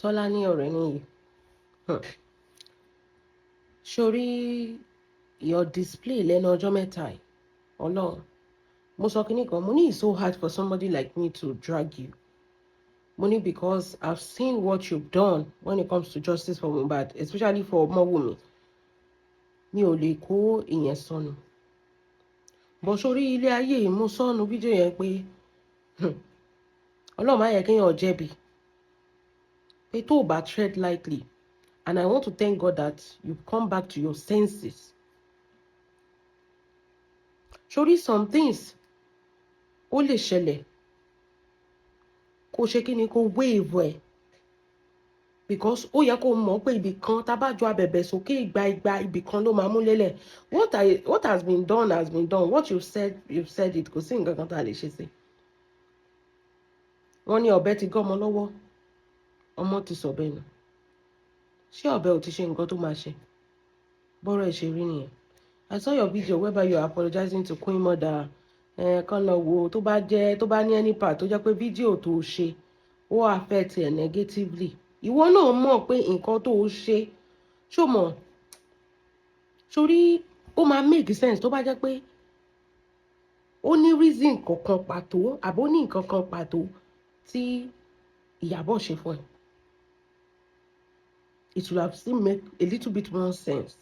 Tọ́lání Ọ̀rẹ́níyì. Sórí your display lẹ́nu ọjọ́ mẹ́ta yìí, Ọlọ́run. Mo sọ kinní kan, mo ní it's so hard for somebody like me to drag you. Mo ní because I've seen what you've done when it comes to justice for Mohbad, especially for Ọmọwùmí. Mi ò lè kó ìyẹn sọnù. Bọ̀ sórí ilé ayé yìí, mo sọnù fídíò yẹn pé Ọlọ́run má yẹ kéèyàn jẹ̀bi. Pé tó o bá tread lightly, and I want to thank God that you've come back to your senses. Sórí some things ó lè ṣẹlẹ̀ kó ṣe kí ni, kó wave ẹ̀, because ó yẹ kó mọ̀ pé ibì kan tá a bá jọ abẹ̀bẹ̀ sókè ìgbà ìgbà, ibì kan ló máa mú lélẹ̀. What has been done has been done. What you said, you've said it. Kò sí nǹkan kan tá a lè ṣe sí. Wọ́n ní ọ̀bẹ ti gé ọmọ lọ́wọ́, ọmọ ti sọ̀bẹ nù. Ṣé ọ̀bẹ ò ti ṣe nǹkan tó máa ṣe? Bọ́rọ̀ ẹ̀ ṣe rí nìyẹn. I saw your video whereby you are apologizing to Queen Mother. Ẹ̀ kan lọ wo tó bá jẹ́ tó bá ní any part tó jẹ́ pé fídíò tó ṣe ó affect ẹ̀ negatively. Ìwọ náà mọ̀ pé nǹkan tó ṣe, ṣó mọ̀? Sórí ó máa make sense tó bá jẹ́ pé ó ní reason kankan pàtó àbó ní nǹkan kan pàtó tí Ìyábọ̀ ṣe fún ẹ. It will have still make a little bit more sense.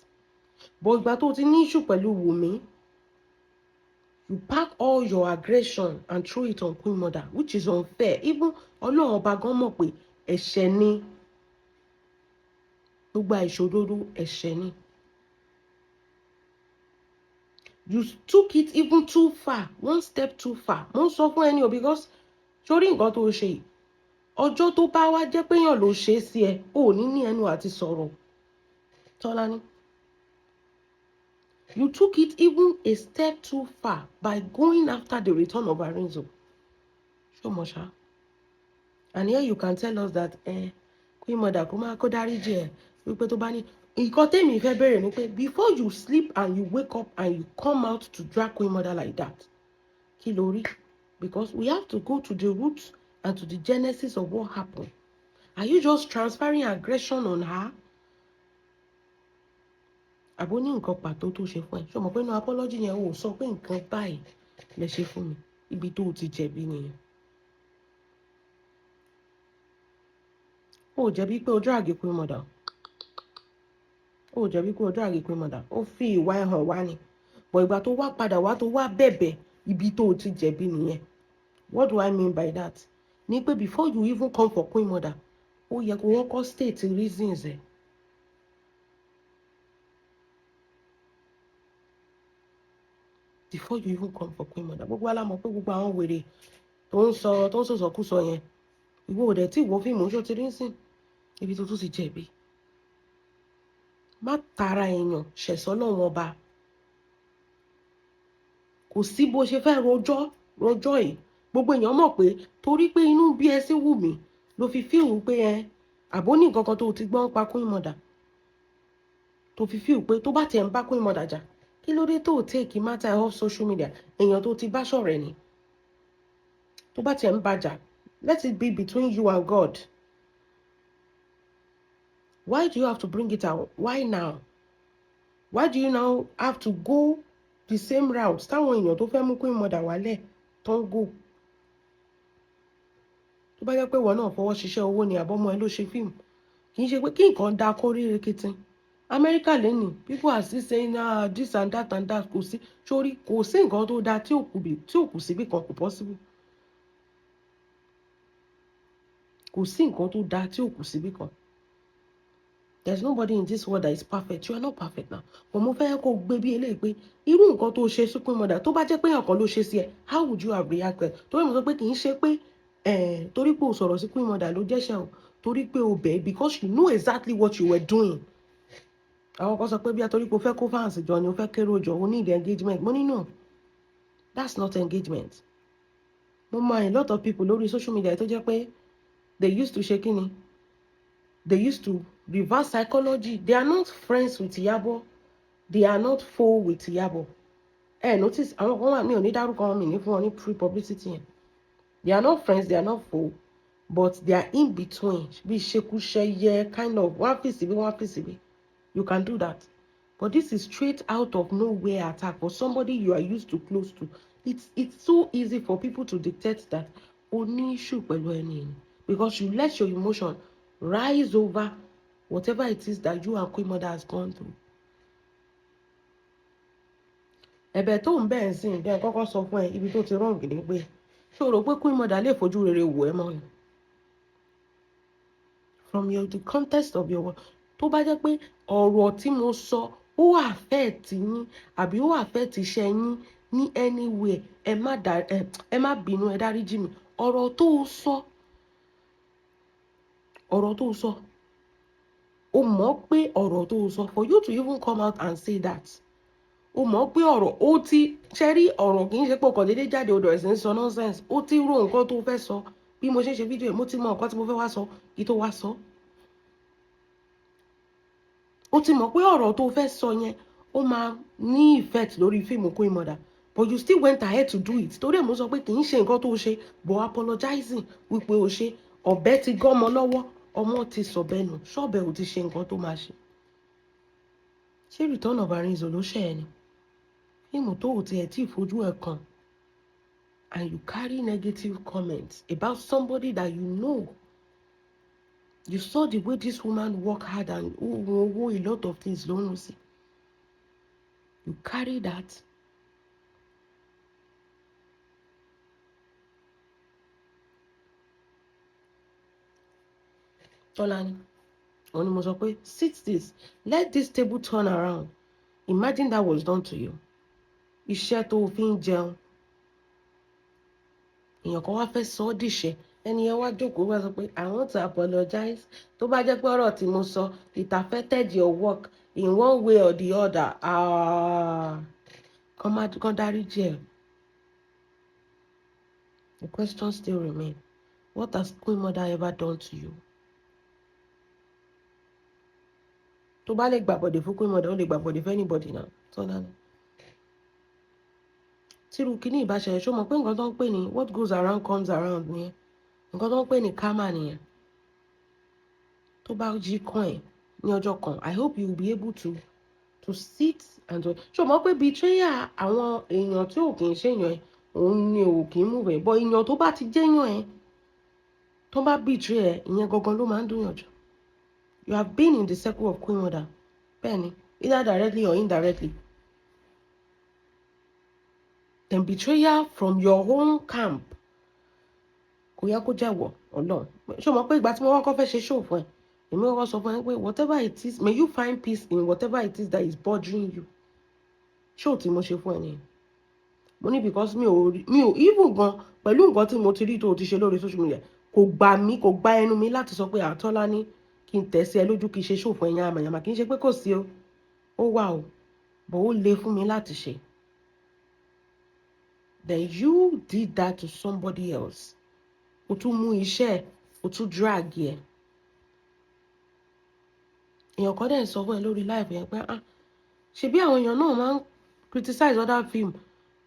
But ìgbà tó ti ní issue pẹ̀lú Wùmí, you pack all your aggression and throw it on Queen Mother, which is unfair. Even Ọlọ́run ọba gan mọ̀ pé ẹ̀ṣẹ̀ ni. Gbogbo àìṣòdodo, ẹ̀ṣẹ̀ ni. You took it even too far, one step too far. Mo ń sọ fún ẹni o, because sórí nǹkan tó ṣe yìí, ọjọ́ tó bá wá jẹ́ pé èèyàn ló ṣe é sí ẹ, ò ní ní ẹnu àti sọ̀rọ̀. Tọ́lání, you took it even a step too far by going after the return of Arinzo. Ṣó mọ̀ ṣá? And here you can tell us that Queen Mother kó máa kó dáríjì ẹ, wípé tó bá ní nǹkan tèmi fẹ́ bẹ̀rẹ̀ ni pé before you sleep and you wake up and you come out to drag Queen Mother like that, kí ló rí? Because we have to go to the roots and to the genesis of what happened. Are you just transferring aggression on her? Àbó ní nǹkan pàtó tó ṣe fún ẹ? Ṣé o mọ̀ pé inú apology yẹn, ò sọ pé nǹkan báyìí lè ṣe fún mi? Ibi tó o ti jẹ̀bi nìyẹn. Ó jẹ̀bi pé o drag Queen Mother. Ó jẹ̀bi pé o drag Queen Mother. Ó fi ìwà ẹ̀ hàn wá ni. But ìgbà tó wá padà wá, tó wá bẹ̀bẹ̀, ibi tó o ti jẹ̀bi nìyẹn. What do I mean by that? Ní pé before you even come for Queen Mother, ó yẹ kó wọ́n kọ́ state reasons ẹ̀. Before you even come for Queen Mother, gbogbo wa la mọ̀ pé gbogbo àwọn wèrè tó ń sọ, tó ń sọ̀sọ̀kúsọ yẹn, ìwọ ò dẹ̀ tí ìwọ fíìmù ṣó ti rí ń sìn ibi tó tún ti jẹ̀bi. Má tara èèyàn ṣẹ̀sọ́ lọ́wọ́n ọba. Kò sí bó ṣe fẹ́ rojọ́ rojọ́ yìí, gbogbo èèyàn mọ̀ pé torí pé inú bí ẹ sí Wùmí ló fi fíìmù pé ẹ àbó ní nǹkan kan tó ti gbọ́n pa Queen Mother, tó fi fíìmù pé tó bá tiẹ̀ ń bá Queen Mother jà, kí ló dé tó take matter off social media? Èèyàn tó ti bá ṣọ̀rẹ́ ni, tó bá tiẹ̀ ń bá jà, let it be between you and God. Why do you have to bring it out? Why now? Why do you now have to go the same route táwọn èèyàn tó fẹ́ mú Queen Mother wálẹ̀ tó ń go? Tó bá jẹ́ pé ìwọ náà fọwọ́ ṣiṣẹ́ owó ni, àbọ́mọ ẹ ló ṣe fíìmù, kì í ṣe pé kí nǹkan da kó rí rekete. Amẹ́ríkà lẹ́nìí, people are still saying, "Ah, this and that and that." Kò sí sórí, kò sí nǹkan tó dáa tí ò kù bí tí ò kù síbì kan. Kò possible. Kò sí nǹkan tó dáa tí ò kù síbì kan. There is nobody in this world that is perfect. You are not perfect now, but mo fẹ́ kó gbé bí eléyìí pé irú nǹkan tó ṣe sí Queen Mother, tó bá jẹ́ pé èèyàn kan ló ṣe sí ẹ, how would you have reacted? Torí mo sọ pé kì í ṣe pé torí pé o sọ̀rọ̀ sí Queen Mother ló jẹ́ṣẹ̀ o, torí pé o bẹ̀, because you know exactly what you were doing. Àwọn kan sọ pé bí a torí pé o fẹ́ kó fans jọ ni, o fẹ́ kérò jọ, o need engagement. Mo ní no, that's not engagement. Mo mọ a lot of people lórí social media tó jẹ́ pé they used to ṣe kíni, they used to reverse psychology. They are not friends with Iyabo, they are not foe with Iyabo. Ẹ notice àwọn kan wà, mi ò ní dárúkọ wọn, mi ní fún wọn ní free publicity yẹn. They are not friends, they are not foe. But they are in between, bí ṣekúṣẹyẹ kind of, wọ́n á fi síbí, wọ́n á fi síbí. You can do that. But this is straight out of nowhere attack for somebody you are used to, close to. It's so easy for people to dictate that o ní issue pẹ̀lú ẹni yìí, because you let your emotion rise over whatever it is that you and Queen Mother has gone through. Ẹ̀bẹ̀ tó ń bẹ̀ ń sìn bẹ́ẹ̀, kọ́kọ́ sọ fún ẹ ibi tó ti wrong ni pé, ṣé o rò pé Queen Mother lè fojú rere wò ẹ́ mọ́ ni? From your the context of your word, tó bá jẹ́ pé ọ̀rọ̀ tí mo sọ ó affect yín àbí ó affect iṣẹ́ yín ní anywhere, ẹ má dá ẹ má bínú, ẹ dáríjì mi. Ọ̀rọ̀ tó sọ, ọ̀rọ̀ tó sọ, o mọ̀ pé ọ̀rọ̀ tó sọ, for you to even come out and say that, o mọ̀ pé ọ̀rọ̀ ó ti ṣe rí, ọ̀rọ̀ kì í ṣe pé ọkọ̀ déédéé jáde odò ẹ̀sìn sọ nonsense. Ó ti rò nǹkan tó fẹ́ sọ. Bí mo ṣe ń ṣe fídíò yìí, mo ti mọ nǹkan tí mo fẹ́ wá sọ kí tó wá sọ. Ó ti mọ̀ pé ọ̀rọ̀ tó fẹ́ sọ yẹn, ó máa ní effect lórí fíìmù Queen Mother, but you still went ahead to do it. Torí ẹ̀ mo sọ pé kì í ṣe nǹkan tó ṣe, but apologizing wípé o ṣe, ọ̀bẹ ti gọ́mọ lọ́wọ́, ọmọ ti sọ̀bẹ nù, ṣọ́ọ̀bẹ ò ti ṣe nǹkan tó máa ṣe. Ṣé Return of Arinzo ló ṣe ẹ ni? Fíìmù tó ò tiẹ̀ tí ì fojú ẹ̀ kàn, and you carry negative comments about somebody that you know. You saw the way this woman work hard and owó, a lot of things ló ń sí. You carry that. Tọ́lání, òun ni mo sọ pé sit this, let this table turn around. Imagine that was done to you. Iṣẹ́ tó o fi ń jẹun, èèyàn kan wá fẹ́ sọ ọ́ dìṣẹ́, ẹni yẹn wá jókòó, wá sọ pé, "I want to apologize tó bá jẹ́ pé ọ̀rọ̀ tí mo sọ, it affected your work in one way or the other." Ah, kàn dáríjì ẹ̀. The question still remain: what has Queen Mother ever done to you? Tó bá lè gbàbọ̀dè fún Queen Mother, ó lè gbàbọ̀dè fún anybody náà. Tọ́lá ni tírú kíní ìbáṣẹ̀lẹ̀, ṣó mọ̀ pé nǹkan tó ń pè ní what goes around comes around nìyẹn? Nǹkan tó ń pè ní karma nìyẹn. Tó bá jí kàn ẹ́ ní ọjọ́ kan, I hope you will be able to sit and to, ṣó mọ̀ pé betrayal àwọn èèyàn tí ò kì í ṣèyàn ẹ̀, òun ni ò kì í move ẹ̀, but èèyàn tó bá ti jẹ́yàn ẹ̀, tó bá betray ẹ̀, ìyẹn gangan ló máa ń dùn yàn jù. You have been in the circle of Queen Mother, bẹ́ẹ̀ni, either directly or indirectly. Then betrayal from your own camp, kò yẹ kó jẹ́wọ́ Ọlọ́run. Ṣé o mọ̀ pé ìgbà tí mo kọ́kọ́ fẹ́ ṣe show fún ẹ, èmi kọ́kọ́ sọ fún ẹ pé whatever it is, may you find peace in whatever it is that is bothering you. Show tí mo ṣe fún ẹ nìyẹn. Mo ní because mi ò even gan pẹ̀lú nǹkan tí mo ti rí tó o ti ṣe lórí social media, kò gbà mí, kò gbá ẹnu mi láti sọ pé àtọ́lá ní kí n tẹ̀ sí ẹ lójú, kí n ṣe show fún ẹ̀yàn àmàyàmà. Kì í ṣe pé kò sí o, ó wà o, but ó le fún mi láti ṣe. Then you did that to somebody else. O tún mú iṣẹ́, o tún drag ẹ̀. Èèyàn kan dẹ̀ ń sọ fún ẹ lórí live yẹn pé, ah, ṣebí àwọn èèyàn náà máa ń criticize other film,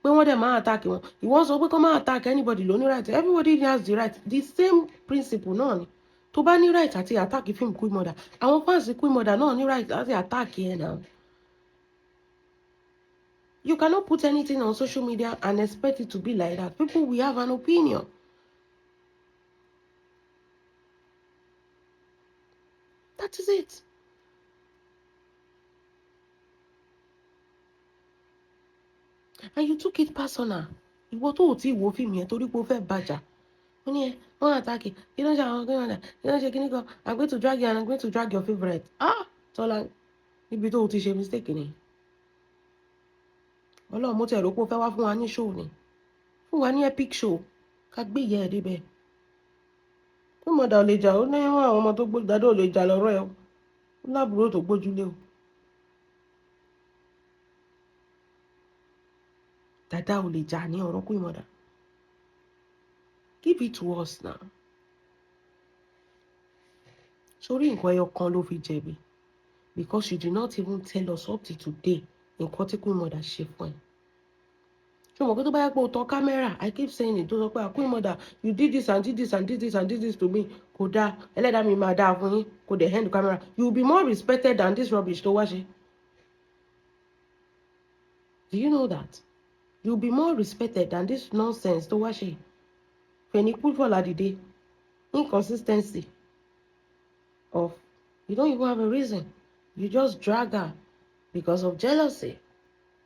pé wọ́n dẹ̀ máa attack wọn. Ìwọ sọ pé kọ́ máa attack anybody, ló ní right, everybody has the right. The same principle náà ni. Tó bá ní right àti attack film Queen Mother, àwọn fans Queen Mother náà ní right láti attack ẹ náà. You cannot put anything on social media and expect it to be like that. People will have an opinion. That is it. And you took it personal. Ìwọ tó ò tí ì wo fíìmù yẹn, torí pé o fẹ́ bàjá. Ó ní ẹ, wọ́n attack. Kí ló ń ṣe àwọn kí ló ń ṣe? Kí ló ń ṣe kíní kan? I'm going to drag you and I'm going to drag your favourite. Ah! Tọ́lá, níbi tó o ti ṣe mistake ni. Ọlọ́run, mo tẹ̀ rò pé ó fẹ́ wá fún wa ní show ni. Fún wa ní epic show. Ká gbé ìyá ẹ̀ débẹ̀. Queen Mother ò lè jà, ó ní àwọn ọmọ tó gbójú dáadọ́ ò lè jà lọ́rọ̀ ẹ̀ o. Ó lábúrò tó gbójúlé o. Dada ò lè jà ní ọ̀rọ̀ Queen Mother. Give it to us now. Sórí nǹkan ẹyọ kan ló fi jẹ̀bi, because you did not even tell us up to today nǹkan tí Queen Mother ṣe fún ẹ. Ṣé o mọ̀ pé tó bá yẹ pé o tan camera, I keep saying it, tó sọ pé, "Queen Mother, you did this and did this and did this and did this to me, kò dáa, ẹlẹ́dàá mi máa dáa fún yín," kò dẹ̀ end camera, you will be more respected than this rubbish tó wá ṣe. Do you know that you will be more respected than this nonsense tó wá ṣe? Fẹ̀ní kúfọ̀lá dìde, inconsistency of you don't even have a reason. You just drag her because of jealousy,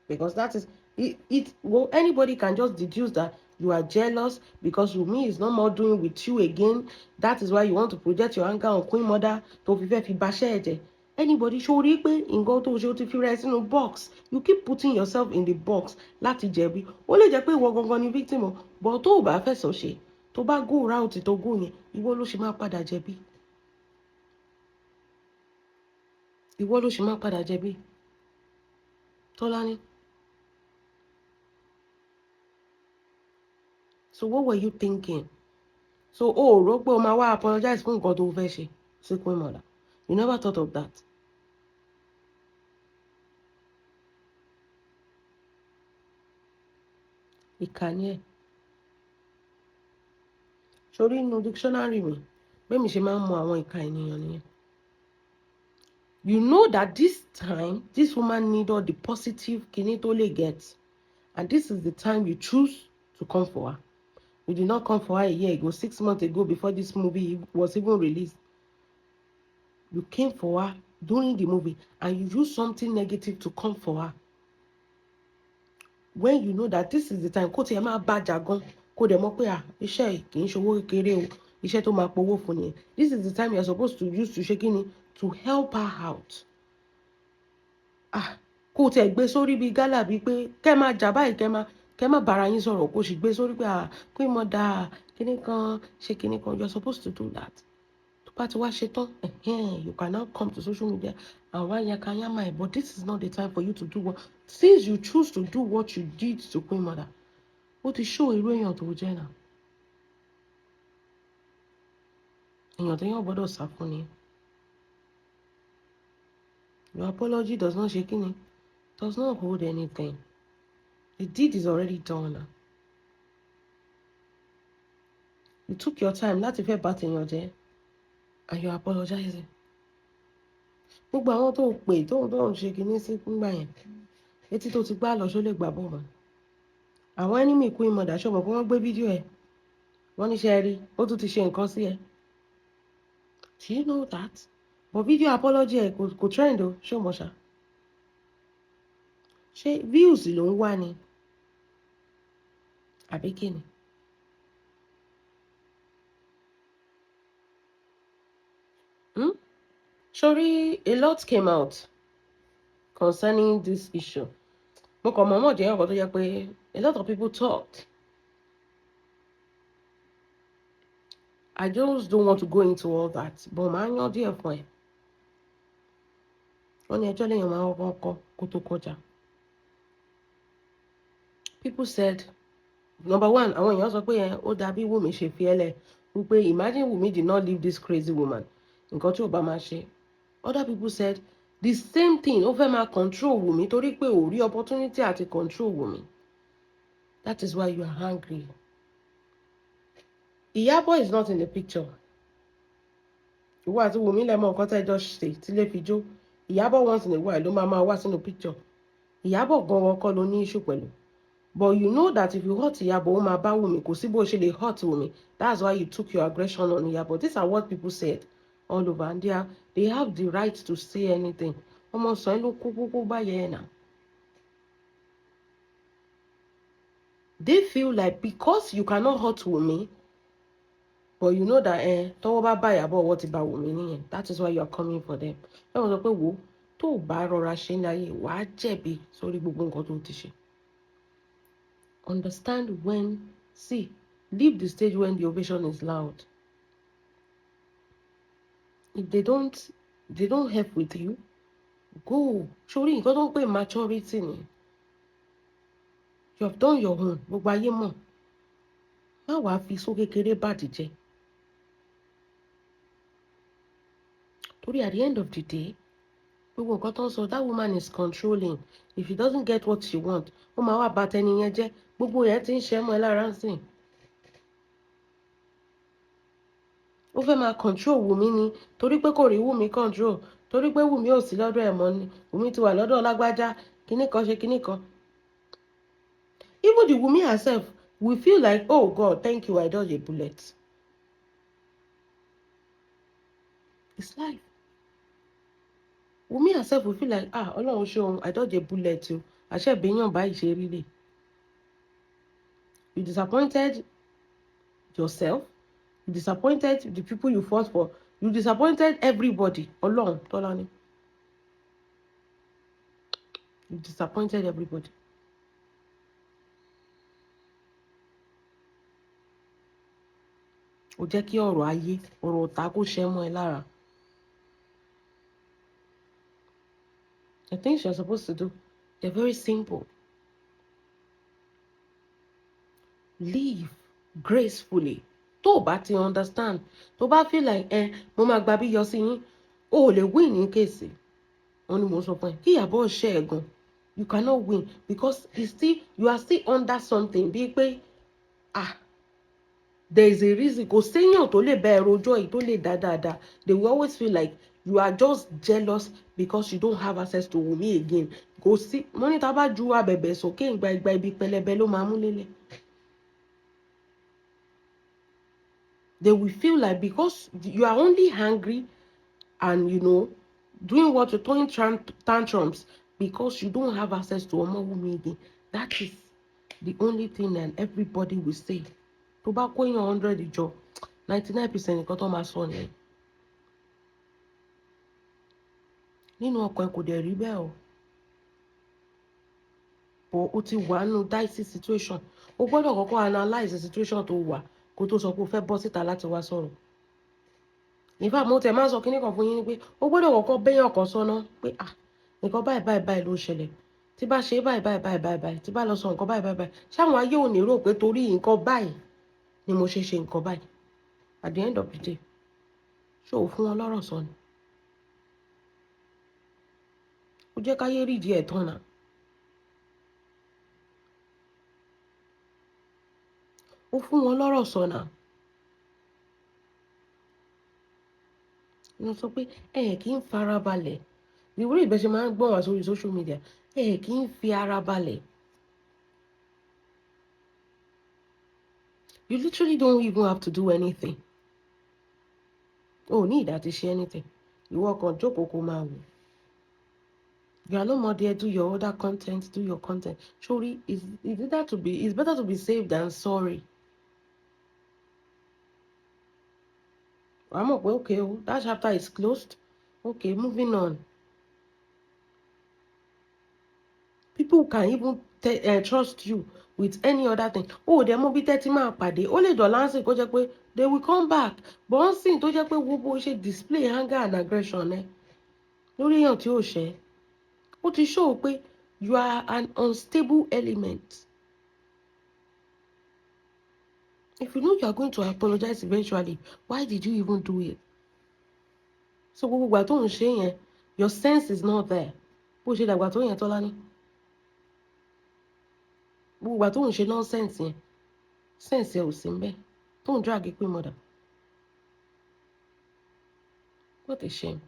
because that is it. Well, anybody can just deduce that you are jealous because Wunmi is no more doing with you again. That is why you want to project your anger on Queen Mother, tó fi fẹ́ fi baṣẹ́ ẹ̀jẹ̀ anybody. Ṣó rí pé nǹkan tó ṣe, ó ti fi rẹ sínú box? You keep putting yourself in the box láti jẹ̀bi. Ó lè jẹ́ pé ìwọ gangan ni victim o, but tó o bá fẹ̀sọ̀ ṣe, tó bá go route tó go yẹn, ìwọ ló ṣe máa padà jẹ̀bi, ìwọ ló ṣe máa padà jẹ̀bi, Tọ́lání. So what were you thinking? So o rò pé o máa wá apologize fún nǹkan tó fẹ́ ṣe sí Queen Mother? You never thought of that. Ìkà ni ẹ́. Sórí inú dictionary mi, bẹ́ẹ̀ mi ṣe máa ń mọ àwọn ìka ènìyàn nìyẹn. You know that this time, this woman need all the positive kini tó lè get, and this is the time you choose to come for her. You did not come for her a year ago, 6 months ago, before this movie was even released. You came for her during the movie and you used something negative to come for her. When you know that this is the time, kó tiẹ̀ máa bàjá gan, kó dẹ̀ mọ̀ pé à iṣẹ́ yìí kì í ṣe owó kékeré o, iṣẹ́ tó máa powó fún nìyẹn. This is the time you are supposed to use to ṣe kíni, to help her out. Ah, kó tiẹ̀ gbé sórí bíi gálà, bíi pé kẹ́ máa jà báyìí, kẹ́ máa bára yín sọ̀rọ̀, kó sì gbé sórí pé, "Ah, Queen Mother, kíní kan ṣe kíní kan." You are supposed to do that. Tó bá ti wá ṣe tán, you can now come to social media and wá yakayama ẹ̀. But this is not the time for you to do what, since you choose to do what you did to Queen Mother, ó ti show irú èèyàn tó jẹ́ náà. Èèyàn téèyàn gbọ́dọ̀ sá fún ni. Your apology does not ṣe kíni, does not hold anything. The deed is already done. You took your time láti fẹ́ bà tèèyàn jẹ́ and you are apologizing. Gbogbo àwọn tó pè tó ń ṣe kinní sí nígbà yẹn, etí tó ti gbá lọ, ṣó lè gbà bọ̀ mọ́? Àwọn enemy Queen Mother, ṣó mọ̀ pé wọ́n gbé fídíò ẹ̀, wọ́n níṣẹ́ rí, ó tún ti ṣe nǹkan sí ẹ? Do you know that? But video apology ẹ kò trend o. Ṣó mọ̀ ṣá? Ṣé views ló ń wá ni àbí kí ni? Hmm? Sorry, a lot came out concerning this issue. Mo kàn mọ̀ọ́mọ̀ jẹ́ ọ̀rọ̀ tó yẹ pé a lot of people talked. I just don't want to go into all that, but màá yán díẹ̀ fún ẹ. Wọ́n ní ẹjọ́ lèèyàn máa ń kọ́kọ́ kọ́ kó tó kọjá. People said, number one, àwọn èèyàn sọ pé ẹ ó dàbí Wùmí ṣe fi ẹ́ lẹ̀, wípé imagine Wùmí did not leave this crazy woman, nǹkan tí ò bá máa ṣe. Other people said the same thing, ó fẹ́ máa control Wùmí torí pé ò rí opportunity àti control Wùmí. That is why you are angry. Ìyábọ̀ is not in the picture. Ìwọ àti Wùmí lẹ mọ nǹkan tẹ́ jọ ṣe tí lè fi jó. Ìyábọ̀, once in a while ló máa máa wá sínú picture. Ìyábọ̀ gan-an kọ́ ló ní issue pẹ̀lú. But you know that if you hurt Ìyábọ̀, ó máa bá Wùmí. Kò sí bó ṣe lè hurt Wùmí. That's why you took your aggression on Ìyábọ̀. These are what people said all over, and they have the right to say anything. Ọmọ sàn ló kó kókó báyẹn náà. They feel like because you cannot hurt Wùmí, but you know that tọ́wọ́ bá bá Ìyábọ̀, ọwọ́ ti bá Wùmí nìyẹn. That is why you are coming for them. Ẹ wọ́n sọ pé wo tó o bá rọra ṣe ní ayé, wàá jẹ̀bi sórí gbogbo nǹkan tó ti ṣe. Understand when, see, leave the stage when the ovation is loud. If they don't help with you, go. Sórí nǹkan tó ń pè maturity ni. You have done your own, gbogbo ayé mọ̀. Má wàá fi só kékeré bàdí jẹ́. Torí at the end of the day, Gbogbo nǹkan tó ń sọ, that woman is controlling. If she doesn't get what she want, ó máa wá bà tẹni yẹn jẹ́. Gbogbo yẹn ti ń ṣe mọ́ ẹ lára ń sìn. Ó fẹ́ máa control Wùmí ni, torí pé kò rí Wùmí control, torí pé Wùmí ò sí lọ́dọ̀ ẹ̀ mọ́ ni. Wùmí ti wà lọ́dọ̀ lágbájá, kíní kan ṣe kíní kan. Even the Wùmí herself will feel like, oh God, thank you, I dodged a bullet. It's life. Wùmí herself will feel like, ah, Ọlọ́run ṣe òun, I dodged a bullet o. Àṣẹ ìbéyàn báyìí ṣe rí rè. You disappointed yourself. You disappointed the people you fought for. You disappointed everybody. Ọlọ́run, Tọ́lání. You disappointed everybody. Ó jẹ́ kí ọ̀rọ̀ ayé, ọ̀rọ̀ ọ̀tá kó ṣẹ́ mọ́ ẹ lára. The things you're supposed to do, they're very simple. Live gracefully. Tó o bá ti understand, tó o bá feel like, mo máa gba bí yọ sí yín, o ò lè win ní case. Wọ́n ní mo sọ fún ẹ, kí Ìyábọ̀ ṣe ẹ̀ gan. You cannot win because you are still under something bíi pé, ah, there is a reason. Kò séyàn tó lè bá ẹ rojọ́ yìí tó lè dá dáadáa. They will always feel like you are just jealous because you don't have access to Wunmi again. Kò sí, mo ní tá bá ju abẹ̀bẹ̀ sókè ìgbà ìgbà ibi pẹlẹbẹ ló máa mú lélẹ̀. They will feel like because you are only angry and, you know, doing what you're throwing tantrums because you don't have access to Omowunmi again. That is the only thing that everybody will say. Tó bá kó èèyàn 100 jọ, 99% nǹkan tó máa sọ nìyẹn. Nínú ọkàn ẹ kò dẹ̀ rí bẹ́ẹ̀ o. But ó ti wà nínú dicey situation. O gbọ́dọ̀ kọ́kọ́ analyse the situation tó wà kó tó sọ pé o fẹ́ bọ́ síta láti wá sọ̀rọ̀. In fact, mo tẹ̀ máa ń sọ kíní kan fún yín ni pé o gbọ́dọ̀ kọ́kọ́ béèyàn kan sọ́nà pé, ah, nǹkan báyìí báyìí báyìí ló ṣẹlẹ̀. Tí bá ṣe báyìí báyìí báyìí báyìí báyìí, tí bá lọ sọ nǹkan báyìí báyìí báyìí, ṣáwọn ayé ò ní rò pé torí nǹkan báyìí ni mo ṣe ṣe nǹkan báyìí. At the end of the day, ṣé o fún wọn lọ́rọ̀ sọ ni? Ó jẹ́ káyé rí ìdí ẹ̀ tán náà. Ó fún wọn lọ́rọ̀ sọ náà. Mo sọ pé ẹ kì í farabalẹ̀. Ìwúrí ìbẹ́ ṣe máa ń gbọ́n wá sórí social media. Ẹ kì í fi ara balẹ̀. You literally don't even have to do anything. O ní ìdá ti ṣe anything. Ìwọ kan jókòó kó máa wò. You are no more there. Do your other content. Do your content. Sorry, it's better to be safe than sorry. I'm okay, okay, that chapter is closed. Okay, moving on. People can even trust you with any other thing. Oh, there mo bí tẹ́tí máa pàdé. Ó lè dọ̀là ń sìn kó jẹ́ pé they will come back. But ń sìn tó jẹ́ pé wo bó ṣe display anger and aggression ẹ lórí èèyàn tí ò ṣẹ́. Ó ti show pé you are an unstable element. If you know you are going to apologize eventually, why did you even do it? So gbogbo ìgbà tó ń ṣe yẹn, your sense is not there. Bó ṣe dàgbà tó yẹn, Tọ́lání. Gbogbo ìgbà tó ń ṣe nonsense yẹn, sense ẹ ò sí ńbẹ̀. Tó ń drag pé mother. What a shame.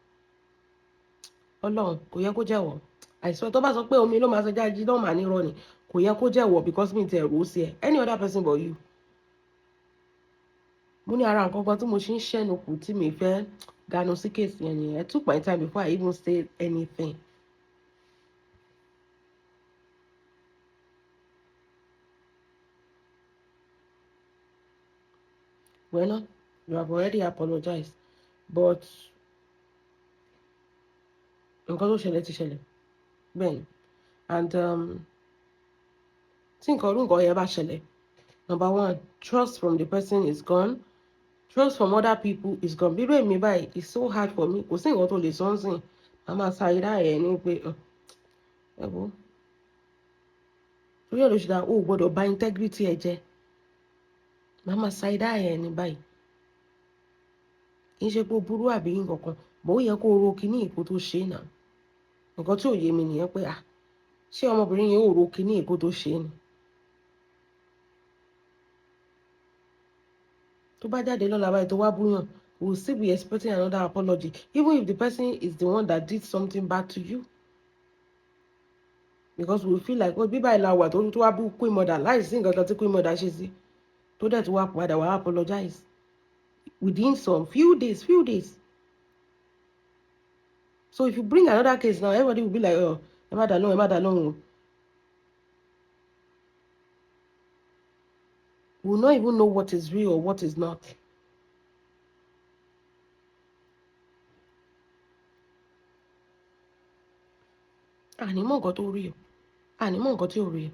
Ọlọ́run kò yẹ kó jẹ́wọ́. Àìsàn tó bá sọ pé omi ló máa ṣe jáde náà mà ní irọ́ ni. Kò yẹ kó jẹ́wọ́ because mi ti ẹ̀rù ó sí ẹ. Any other person but you. Mo ní ara nǹkan kan tí mo ṣe ń ṣẹ́nu kù tí mi fẹ́ ganu sí case yẹn nìyẹn. I took my time before I even say anything. Well, you have already apologized, but nǹkan tó ṣẹlẹ̀ ti ṣẹlẹ̀ bẹ́ẹ̀ ni. And tí nǹkan orú nǹkan yẹn bá ṣẹlẹ̀, number one, trust from the person is gone. Trust from other people is gone. Bí irú èmi báyìí, it's so hard for me. Kò sí nǹkan tó lè sọ ń sìn. Màá máa sa irá ẹ̀ ní pé, ẹ wo. Torí ẹ̀ ló ṣe dá, o ò gbọ́dọ̀ bà integrity ẹ jẹ́. Màá máa sa irá ẹ̀ ní báyìí. Kì í ṣe pé o burú àbí nǹkan kan, but ó yẹ kó ro kíní ìkó tó ṣe náà. Nǹkan tí ò yé mi nìyẹn pé, ah, ṣé ọmọbìnrin yẹn ò ro kíní èkó tó ṣe ni? Tó bá jáde lọ́la báyìí tó wá búyàn, we will still be expecting another apology, even if the person is the one that did something bad to you, because we feel like, oh, bíbá ìlà wà tó tó wá bú Queen Mother láìsí nǹkan kan tí Queen Mother ṣe sí, tó dẹ̀ tó wá padà wá apologize within some few days. So if you bring another case now, everybody will be like, oh, ẹ má dá lóhùn, ẹ má dá lóhùn. We will not even know what is real or what is not. Àní mọ̀ nǹkan tó rí o, àní mọ̀ nǹkan tí ò rí o.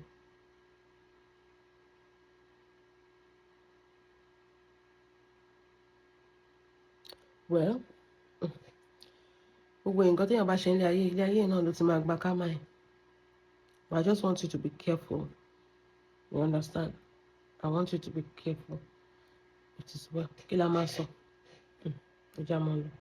Well, gbogbo nǹkan téèyàn bá ṣe ní ayé, ilé ayé náà ló ti máa gba karma ẹ̀. But I just want you to be careful. You understand? I want you to be careful. It is well. Kí la máa sọ? Ẹ já máa lọ.